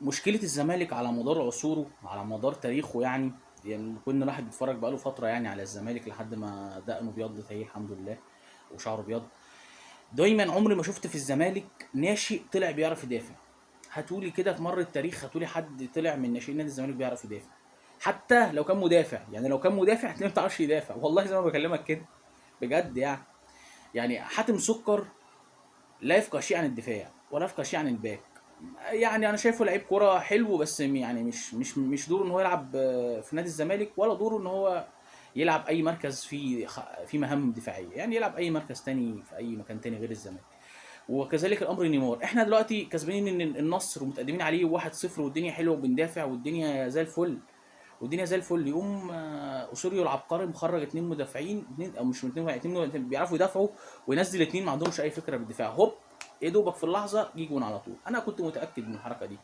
مشكلة الزمالك على مدار عصوره، على مدار تاريخه، يعني كنا الواحد بيتفرج بقاله فترة يعني على الزمالك لحد ما دقنه بيض اهي الحمد لله وشعره بيض. دايما عمري ما شفت في الزمالك ناشئ طلع بيعرف يدافع. هاتولي كده في مر التاريخ، هاتولي حد طلع من ناشئين نادي الزمالك بيعرف يدافع، حتى لو كان مدافع. يعني لو كان مدافع هتلاقيه ما بيعرفش يدافع، والله زي ما بكلمك كده بجد. يعني حاتم سكر لا يفقه شيء عن الدفاع ولا يفقه شيء عن الباك. يعني انا شايفه لعيب كرة حلو، بس يعني مش دوره ان هو يلعب في نادي الزمالك، ولا دوره ان هو يلعب اي مركز في مهام دفاعية، يعني يلعب اي مركز تاني في اي مكان تاني غير الزمالك. وكذلك الامر نيمار. احنا دلوقتي كسبانين النصر ومتقدمين عليه 1-0 والدنيا حلوة وبندافع والدنيا زي الفل، والدنيا زي الفل. يقوم اوسوريو العبقري مخرج 2 مدافعين، 2 او مش 2، 2 مدافعين بيعرفوا يدافعوا، وينزل 2 ما عندهمش اي فكرة بالدفاع. هوب يا دوبك في اللحظة جه جون على طول. انا كنت متاكد من الحركة دي،